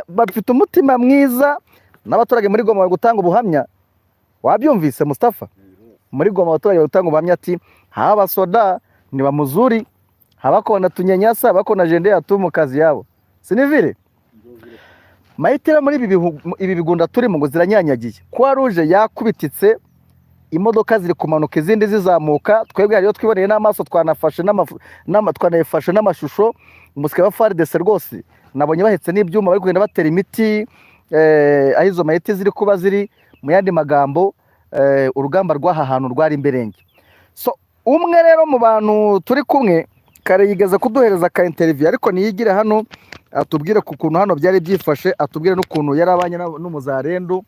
Bafite umutima mwiza n'abaturage muri Goma bari gutanga ubuhamya. Wabyumvise, Mustafa? Muri Goma abaturage bari gutanga ubuhamya ati haba soda ni bamuzuri, habako na tunyanyasa, bako na jende tu mu kazi yabo, sinivile mayitera muri ibi ibi bigunda turimo ngo ziranyanyagiye. Croix Rouge yakubititse, imodoka ziri kumanuka, izindi zizamuka. Twebwe hariyo twiboneye n'amaso, twanafashe twanayifashe n'amashusho. Umusirikare wa FARDC rwose nabonye bahetse n'ibyuma, bari kugenda batera imiti aho izo mayiti ziri kuba ziri. Mu yandi magambo, urugamba rw'aha hantu rwari imberenge. So umwe rero mu bantu turi kumwe kare yigeze kuduhereza ka interview, ariko niyigire hano atubwire ku kuntu hano byari byifashe, atubwire n'ukuntu yari abanye n'umuzarendu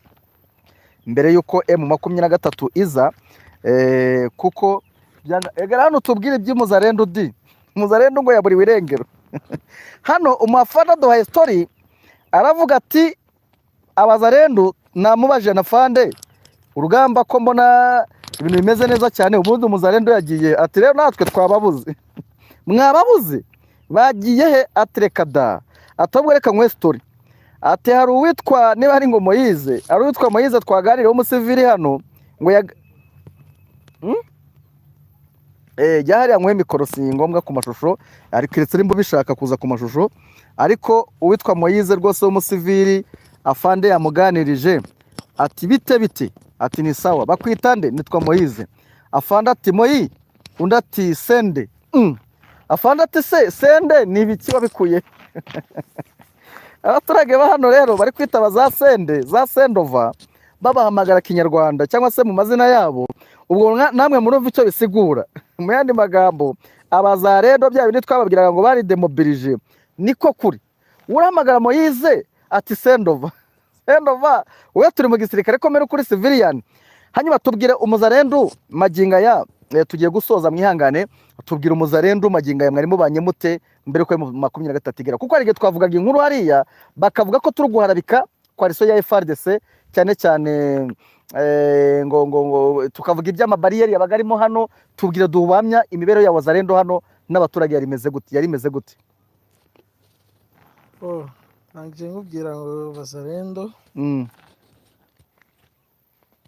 mbere y'uko M23 iza, kuko egera hano tubwire iby'umuzarendu di umuzarendu ngo yaburiwe irengero. Hano umufana duhaye story, aravuga ati abazarendu namubajije na fande, urugamba ko mbona ibintu bimeze neza cyane, ubundi umuzarendu yagiye? Ati rero natwe twababuze. Mwababuze, bagiye he? Ati reka da. Atabwo reka nkwe story. Ati hari uwitwa, niba ari ngo Moyize, hari uwitwa Moyize twaganiriye w'umusivili hano ngo ya Jya hariya nkwe mikoro, si ngombwa ku mashusho, ariko keretse nimba ubishaka kuza ku mashusho. Ariko uwitwa Moyize rwose w'umusivili, afande yamuganirije ati bite bite? Ati ni sawa. Bakwita nde? Nitwa Moyize. Afande ati Moyi? Undi ati sende. Afande ati se sende ni ibiki wabikuye? Abaturage ba hano rero bari kwitaba za sende, za sendova. Babahamagara Kinyarwanda cyangwa se mu mazina yabo. Ubwo namwe murumva icyo bisigura. Mu yandi magambo, abazarendo bya bindi twababwiraga ngo bari demobilije, niko kuri. Urahamagara Moyize ati "Sendova, sendova", we turi mu gisirikare, komera kuri civilian. Hanyuma tubwire umuzarendu maginga ya tugiye gusoza, mwihangane. Tubwire umuzarendu maginga ya mwari mubanye mute mbere ko M23 igera? Kuko hari igihe twavugaga inkuru hariya bakavuga ko turi guharabika coalition ya FARDC, cyane cyane ngo tukavuga iby'amabariyeri yabaga arimo hano. Tubwire, duhamya imibereho ya wazarendo hano n'abaturage yari imeze gute, yari imeze gute? Oh, nangije nkubwira ngo bazarendo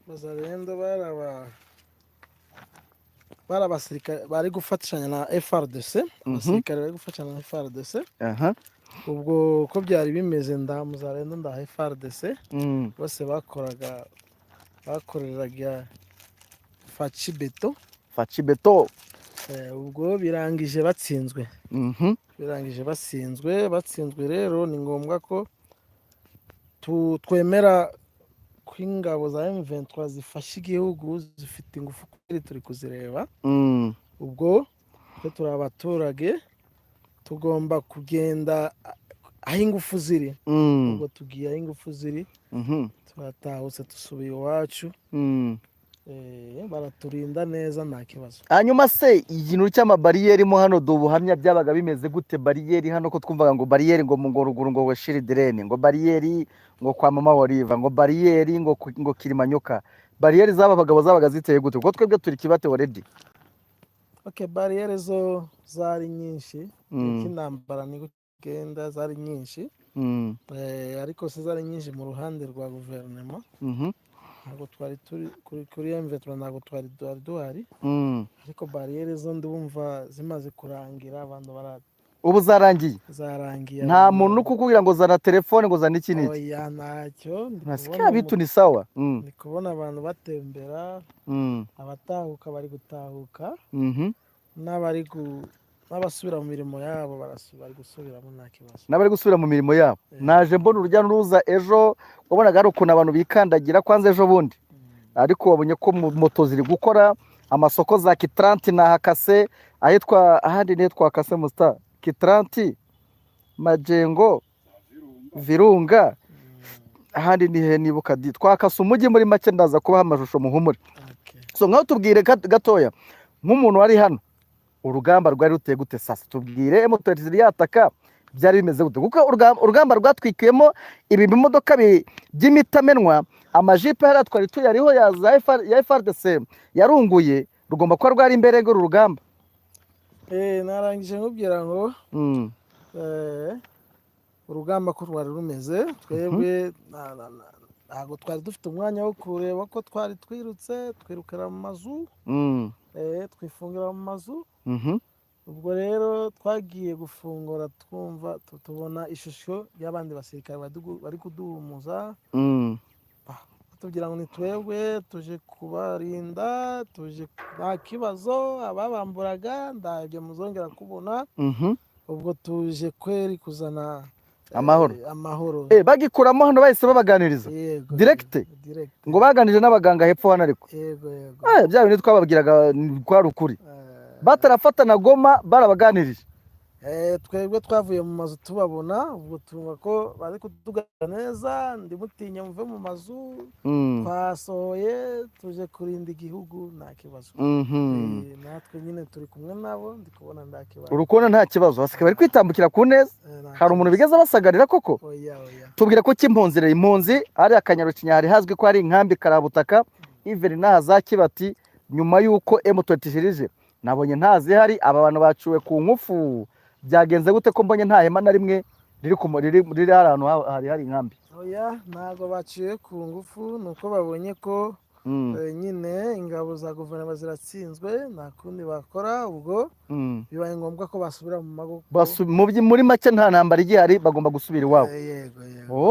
bazarendo bari abasirikare bari gufatanya na FARDC, abasirikare bari gufatanya na FARDC. Ubwo uko byari bimeze, nda muzarendo nda FARDC, bose bakoreraga Fatshi Béton. Fatshi Béton. Ubwo birangije batsinzwe, birangije batsinzwe. Batsinzwe rero ni ngombwa ko twemera ko ingabo za M23 zifashe igihugu, zifite ingufu kweri, turi kuzireba. Ubwo twe turi abaturage, tugomba kugenda aho ingufu ziri. Ubwo tugiye aho ingufu ziri, turatahutse, dusubiye iwacu. Baraturinda neza, nta kibazo. Hanyuma se ikintu cy'amabariyeri mo hano, ubuhamya byabaga bimeze gute? Bariyeri hano, ko twumvaga ngo bariyeri ngo ruguru ngo Weshirireni, ngo bariyeri ngo kwa mama Oliva, ngo bariyeri ngo Kirimanyoka, bariyeri z'aba bagabo zabaga ziteye gute? Kuko twebwe turi Kibate already. Okay, bariyeri zo zari nyinshi. Uko intambara niko igenda, zari nyinshi. Ariko se zari nyinshi mu ruhande rwa guverinoma. Ntabwo twari turi kuri M23, ntabwo twari duhari. Ariko bariyeri zo ndumva zimaze kurangira, abantu bara Ubu zarangiye? Zarangiye. Nta abantu muntu ukukubwira ngo zana telefone, ngo zana iki n'iki? Oya, ntacyo. Ndi Nasikia kubona vitu ni sawa. Ndi kubona abantu batembera, abatahuka bari gutahuka, n'abasubira mu mirimo yabo bari gusubiramo, nta kibazo. N'abari gusubira mu mirimo yabo. Naje mbona urujya n'uruza ejo, wabonaga hari ukuntu abantu bikandagira kwanza ejo bundi, ariko wabonye ko moto ziri gukora, amasoko za Kitranti nahakase, ahitwa ahandi niho twakase musta Kitranti, Majengo, Virunga, ahandi ni he nibuka di twakase umujyi muri make. Ndaza kubaha amashusho, muhumure. So ngaho tubwire gatoya nk'umuntu wari hano, urugamba rwari ruteye gute sasa? Tubwire, M23 yataka byari bimeze gute? Kuko urugamba rwatwikiyemo ibi bimodoka by'imitamenwa, amajipe hariya twari tuyariho ya za ya FARDC yarunguye, rugomba kuba rwari imbere uru rugamba. Narangije nkubwira ngo urugamba ko rwari rumeze, twebwe ntabwo twari dufite umwanya wo kureba ko twari twirutse, twirukira mu mazu, twifungira mu mazu. Ubwo rero twagiye gufungura twumva tubona ishusho y'abandi basirikare bari kuduhumuza, batubwira ngo ni twebwe tuje kubarinda, tuje nta kibazo, ababamburaga ndabyo muzongera kubona. Ubwo tuje kweri kuzana Amahoro. Amahoro. Bagikuramo hano bahise babaganiriza? Yego. Direct? Direct. Ngo baganije n'abaganga hepfo hano ariko? Yego. Bya bintu twababwiraga kwari ukuri. Batarafatana Goma barabaganirije. Twebwe twavuye mu mazu tubabona, ubwo tumva ko bari kutuganira neza, ndimutinya muve mu mazu, twasohoye tuje kurinda igihugu, nta kibazo. Natwe nyine turi kumwe nabo, ndi kubona nta kibazo. Urukubona nta kibazo, basigaye bari kwitambukira ku neza. Nta Hari umuntu kibazo. bigeze basagarira koko? Oya, oya. Tubwira ko cy'impunzi rero, impunzi hariya Kanyarucinya hari hazwi ko hari inkambi karabutaka, even n'aha za Kibati, nyuma y'uko M23 nabonye ntazihari. Aba bantu baciwe ku nkufu, byagenze gute ko mbonye nta hema na rimwe riri ku riri hari ahantu hari hari inkambi? Oya, ntabwo baciye ku ngufu, ni uko babonye ko nyine ingabo za guverinoma ziratsinzwe, nta kundi bakora, ubwo bibaye ngombwa ko basubira mu mago. Muri make nta ntambara igihari, bagomba gusubira iwabo. Yego.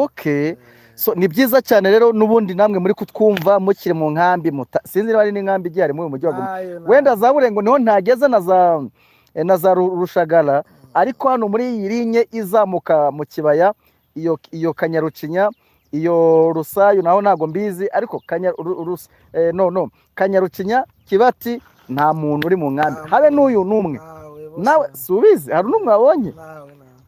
Okay, so ni byiza cyane rero. N'ubundi namwe muri kutwumva mukiri mu nkambi, sinzi niba ari n'inkambi igihari muri uyu mujyi wa Goma. Ayo, ntayo. Wenda za Burengo niho ntageze na za Rushagara, ariko hano muri iyi linye izamuka mu kibaya, iyo Kanyarucinya, Iyo Rusayu naho ntago mbizi, ariko Kanyarukinya, Kibati nta muntu uri mu nkambi, habe n'uyu n'umwe. Nawe subizi hari n'umwe wabonye?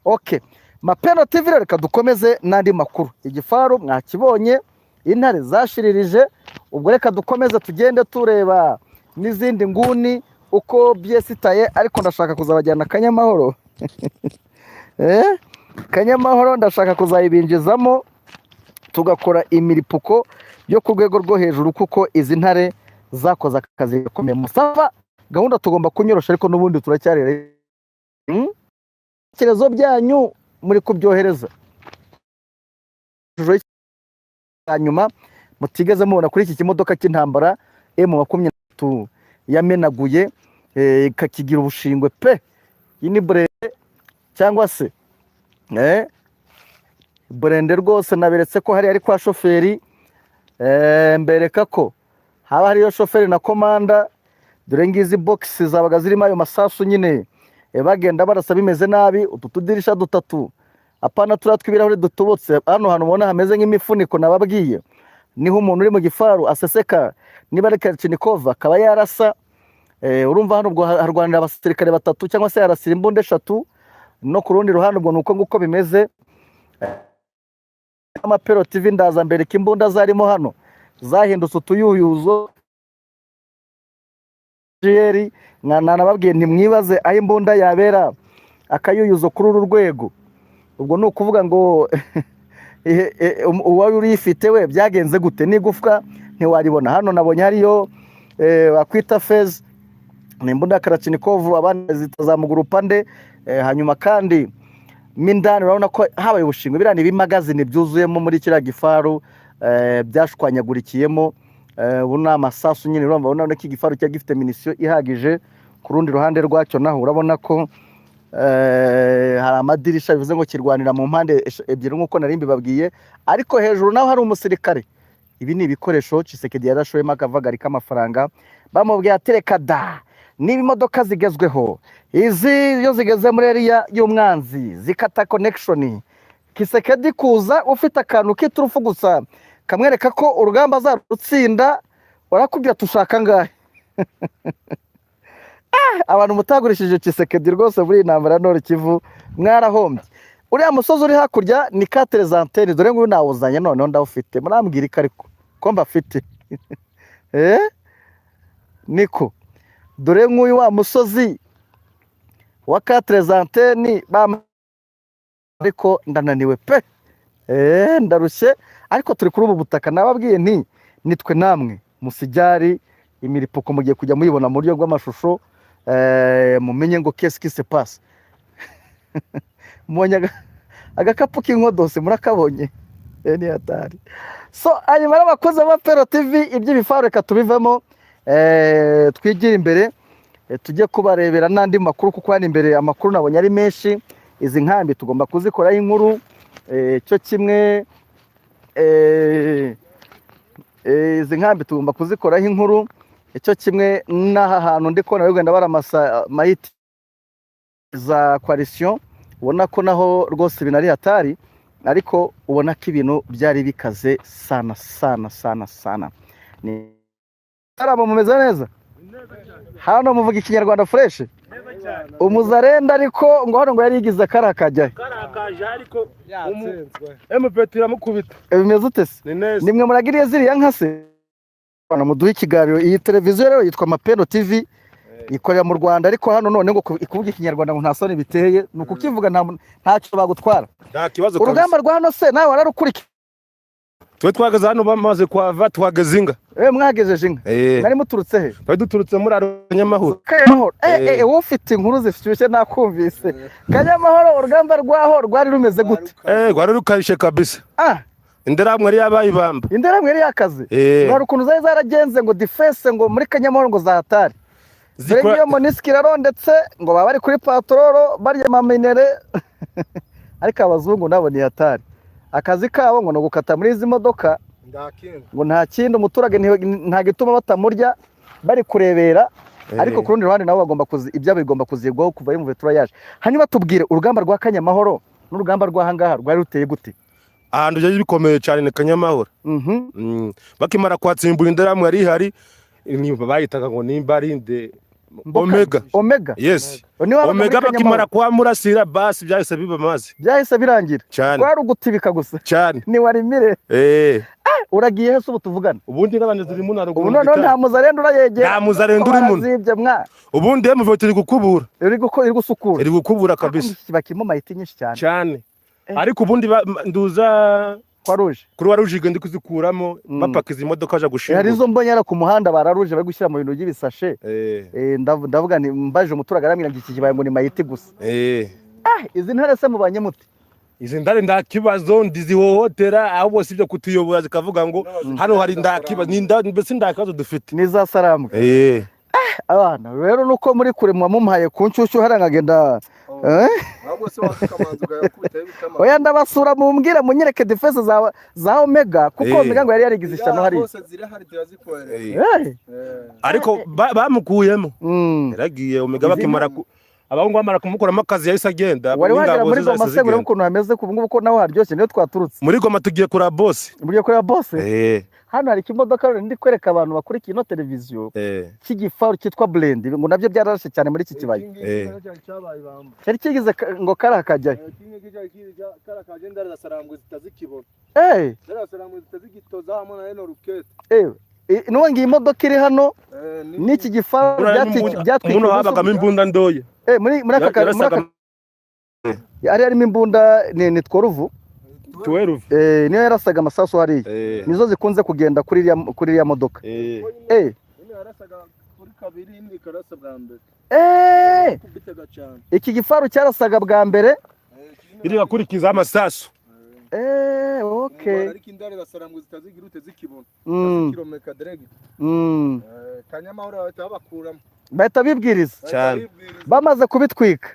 Okay, Mapendo TV reka dukomeze n'andi makuru. Igifaru mwakibonye, intare zashiririje, ubwo reka dukomeze tugende tureba n'izindi nguni uko byesitaye, ariko ndashaka kuzabajyana Kanyamahoro. Kanyamahoro ndashaka kuzayibinjizamo tugakora imiripuko yo ku rwego rwo hejuru, kuko izi ntare zakoze akazi gakomeye. Musafa gahunda tugomba kunyorosha, ariko n'ubundi turacyarere. Ibitekerezo byanyu muri kubyohereza nyuma mutigeze mubona kuri iki kimodoka cy'intambara M23 yamenaguye ikakigira ubushingwe pe. Iyi ni burende cyangwa se burende rwose, naberetse ko hari ari kwa shoferi, mbereka ko haba hariyo shoferi na komanda. Dore ngizi box zabaga zirimo ayo masasu nyine, bagenda barasa bimeze nabi. Utu tudirisha dutatu apana turiya tw'ibirahuri dutobotse, hano hantu ubona hameze nk'imifuniko nababwiye, niho umuntu uri mu gifaru aseseka, niba ari Kalachnikov akaba yarasa. Urumva hano ubwo harwanira abasirikare batatu cyangwa se yarasira imbunda eshatu, no ku rundi ruhande ubwo nuko nguko bimeze. Amapero TV ndaza mbereka imbunda zarimo hano zahindutse utuyuyuzo. Nababwiye ntimwibaze aho imbunda yabera akayuyuzo kuri uru rwego. Ubwo ni ukuvuga ngo uwari urifite we byagenze gute, n'igufwa ntiwaribona. Hano nabonye hariyo bakwita fez, ni imbunda ya Kalachnikov, abandi zitazamugura upande. Hanyuma kandi mindani urabona ko habaye ubushingwe, biriya ni ibimagazini byuzuyemo muri kiriya gifaru, byashwanyagurikiyemo. Ubu ni amasasu nyine, urumva urabona ko igifaru cyari gifite minisiyo ihagije. Ku rundi ruhande rwacyo naho urabona ko hari amadirisha, bivuze ngo kirwanira mu mpande ebyiri nk'uko nari mbibabwiye, ariko hejuru naho hari umusirikare. Ibi ni ibikoresho Tshisekedi yarashoyemo akavagari k'amafaranga, bamubwiye ati reka da, niba imodoka zigezweho izi iyo zigeze muri area y'umwanzi zikata connection. Tshisekedi kuza ufite akantu k'iturufu gusa kamwereka ko urugamba azarutsinda, warakubwira tushaka ngahe. Abantu mutagurishije Tshisekedi rwose muri intambara Nord Kivu mwarahombye. Uriya musozi uri hakurya ni Quatre Antennes, dore nguyu nawuzanye noneho ndawufite, murambwira iki ariko ko mbafite. Niko dore nk'uyu wa musozi wa Quatre Antennes, ariko ndananiwe pe, ndarushye, ariko turi kuri ubu butaka. Nababwiye nti nitwe namwe musijyari imiripuko mugiye kujya muyibona mu buryo bw'amashusho, mumenye ngo qu'est-ce qui se passe. Mubonye agakapu k'inkodose murakabonye, ni hatari. So hanyuma n'abakozi ba Mapero TV, iby'ibifaru reka tubivemo, twigire imbere, tujye kubarebera n'andi makuru, kuko hano imbere amakuru nabonye ari menshi. Izi nkambi tugomba kuzikoraho inkuru, cyo kimwe izi nkambi tugomba kuzikoraho inkuru, icyo kimwe n'aha hantu ndi kubona bagenda baramasa mayiti za coalition, ubona ko naho rwose ibintu ari hatari, ariko ubona ko ibintu byari bikaze sana sana sana sana. Ni mumeze neza hano, muvuga ikinyarwanda fresh umuzarenda, ariko ngo hano ngo yari yigize akara kajya karakaje, ariko MP iramukubita. Bimeze ute se? Nimwe muragiriye ziriya nka se? Muduhe ikiganiro. Iyi televiziyo rero yitwa Mapendo TV, ikorera mu Rwanda, ariko hano none ngo kuvuga ikinyarwanda ngo nta soni biteye, ni ukukivuga ntacyo bagutwara. Nta kibazo. Urugamba rwa hano se nawe wararukurikiye? Twe twageze hano bamaze kuhava, twageze inga. Mwagejeje inga? Mwari muturutse he? Twari duturutse muri Kanyamahoro. Kanyamahoro. Wowe ufite inkuru zishyushye nakumvise. Kanyamahoro urugamba rwaho rwari rumeze gute? Rwari rukarishe kabisa. Inderamwe yari yabaye ibamba. Inderamwe yari yakaze. Rwari ukuntu zari zaragenze ngo defense ngo muri Kanyamahoro ngo zahatari. Zikora Moniski rarondetse ngo baba bari kuri patrolo barya maminere. Ariko abazungu nabo ni hatari. Akazi kabo ngo no gukata muri izi modoka, ngo nta kindi, umuturage nta gituma batamurya bari kurebera. Ariko ku rundi ruhande nabo bagomba ibyabo bigomba kuzigwaho kuva mu vetura yaje. Hanyuma tubwire urugamba rwa Kanyamahoro n'urugamba rwa hangaha rwari ruteye gute? Ahantu byari bikomeye cyane ni Kanyamahoro. Bakimara kwatsimbura indaramu yari ihari, bayitaga ngo nimba ari nde, Omega. Omega. Yes. Omega bakimara kuhamurasira basi byahise biba amazi. Byahise birangira. Cyane. Kwari ugutibika gusa. Cyane. Ni warimire. Uragiye he se ubu tuvugana? Ubundi n'abandi ziri mu naruguru. Ubu noneho nta muzarendo urayegera. Nta muzarendo uri muno. Zibye mwa. Ubundi M23 iri gukubura. Iri gusukura. Iri gukubura kabisa. Bakimo mayiti nyinshi cyane. Cyane. Ariko ubundi nduza kwa ruje. Kuri waruje igenda kuzikuramo bapakiza imodoka aje gushingura. Hari izo mbonye ara ku muhanda bararuje bari gushyira mu bintu by'ibisashe. Ndavuga nti mbaje umuturage arambwira ngo iki kibaye ngo ni mayiti gusa. Izi ntare se mubanye mute? Izi ndare nda kibazo ndizihohotera aho bose ibyo kutuyobora zikavuga ngo hano hari ndakibazo ni mbese ndakibazo dufite. Ni za Sarambwe. Abana rero nuko muri kure mwamumpaye ku nshyushyu harangagenda. Oya ndabasura mumbwira munyereke defense za Omega kuko Omega ngo yari yarigize ishyano hari. Ariko bamukuyemo. Yaragiye Omega bakimara abahungu bamara kumukoramo akazi yahise agenda. Wari wagera muri Goma se ngo ukuntu hameze ku ngubu ko naho haryoshye niyo twaturutse. Muri Goma tugiye kuri boss. Mugiye kuri boss? Hano hari ikimodoka ndi kwereka abantu bakurikiye ino televiziyo cy'igifaru cyitwa Blend ngo nabyo byararashe cyane muri iki kibaya. Cyari kigize ngo karakajyayo. Nuwo ngiyi imodoka iri hano n'iki gifaru byatwikiriye. Muno habagamo imbunda ndoye. Muri aka yari harimo imbunda ni tworuvu. 12. Niyo yarasaga amasasu hariya. Nizo zikunze kugenda kuri iriya modoka. Iki gifaru cyarasaga bwa mbere iri bakurikiza amasasu. Okay. Ariko indare basarangwe zitazigirute zikibona. Kiromeka direct. Kanyamahoro bahita babakuramo. Bahita bibwiriza. Cyane. Bamaze kubitwika.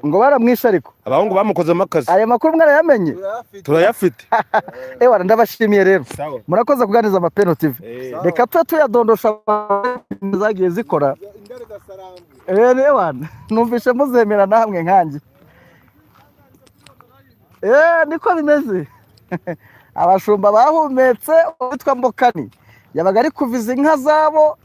Ngo baramwishe ariko. Abahungu bamukozemo akazi. Aya makuru mwarayamenye? Turayafite. Ewa ndabashimiye rero. Murakoze kuganiza Mapendo TV. Reka twe tuyadondosha zagiye zikora. Ewa numvishe muzemera namwe nkanjye. Niko bimeze. Abashumba bahumetse witwa Mbokani yabaga ari kuviza inka zabo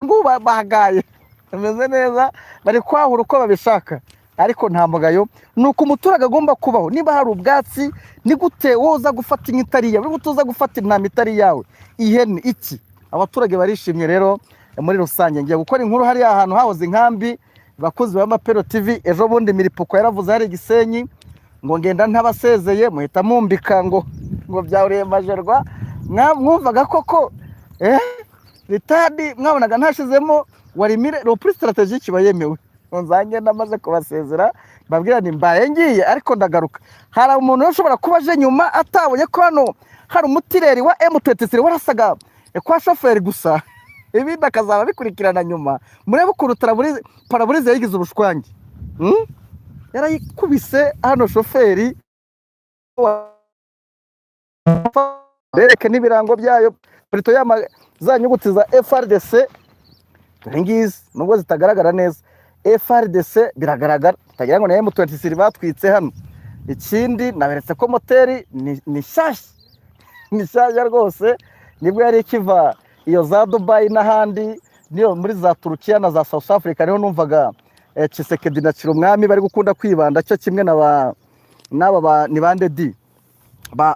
ngo bahagaye bameze neza bari kwahura uko babishaka ariko nta mugayo. Nuko umuturage agomba kubaho. Niba hari ubwatsi ni gute woza gufata inka itari yawe, gute uza gufata intama itari yawe, ihene iki? Abaturage barishimye rero muri rusange. Ngiye gukora inkuru hariya ahantu hahoze inkambi. Bakozi ba Mapendo TV ejo bundi miripuko yaravuze hari Gisenyi ngo ngenda ntabasezeye muhita mumbika ngo byahuriye majerwa. Mwumvaga koko ritadi mwabonaga ntashizemo warimire reprise strategique bayemewe. Nzange ndamaze kubasezera mbabwira nti mbaye ngiye ariko ndagaruka. Hari umuntu ushobora kuba aje nyuma atabonye ko hano hari umutireri wa M23 warasaga kwa shoferi gusa, ibindi akazaba bikurikirana nyuma. Murebe ukuntu paraburize yayigize ubushwangi. Yarayikubise hano shoferi bereke n'ibirango byayo plutôt za nyuguti za FRDC ngizi nubwo zitagaragara neza. FRDC biragaragara tagira ngo na M23 batwitse hano. Ikindi naberetse ko moteri ni shyashya, ni shyashya rwose, nibwo yari ikiva iyo za Dubai n'ahandi, niyo muri za Turukiya na za South Africa niho numvaga Tshisekedi na Chirumwami bari gukunda kwibanda cyo kimwe n'aba ni bande di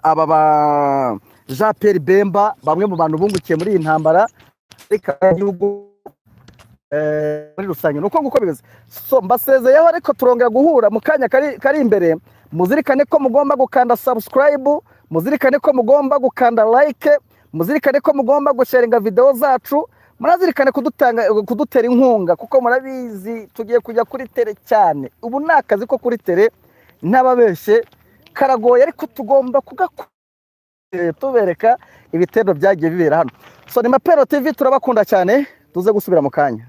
aba ba Jean Pierre Bemba, bamwe mu bantu bungukiye muri iyi ntambara ariko igihugu muri rusange nuko nguko bimeze. So mbasezeyeho ariko turongera guhura mu kanya kari imbere. Muzirikane ko mugomba gukanda subscribe, muzirikane ko mugomba gukanda like, muzirikane ko mugomba gusharinga video zacu, murazirikane kudutera inkunga kuko murabizi tugiye kujya kuri tere cyane. Ubu ni akazi ko kuri tere ntababeshe karagoye ariko tugomba kugakora tubereka ibitero byagiye bibera hano. So ni Mapendo TV turabakunda cyane, tuze gusubira mu kanya.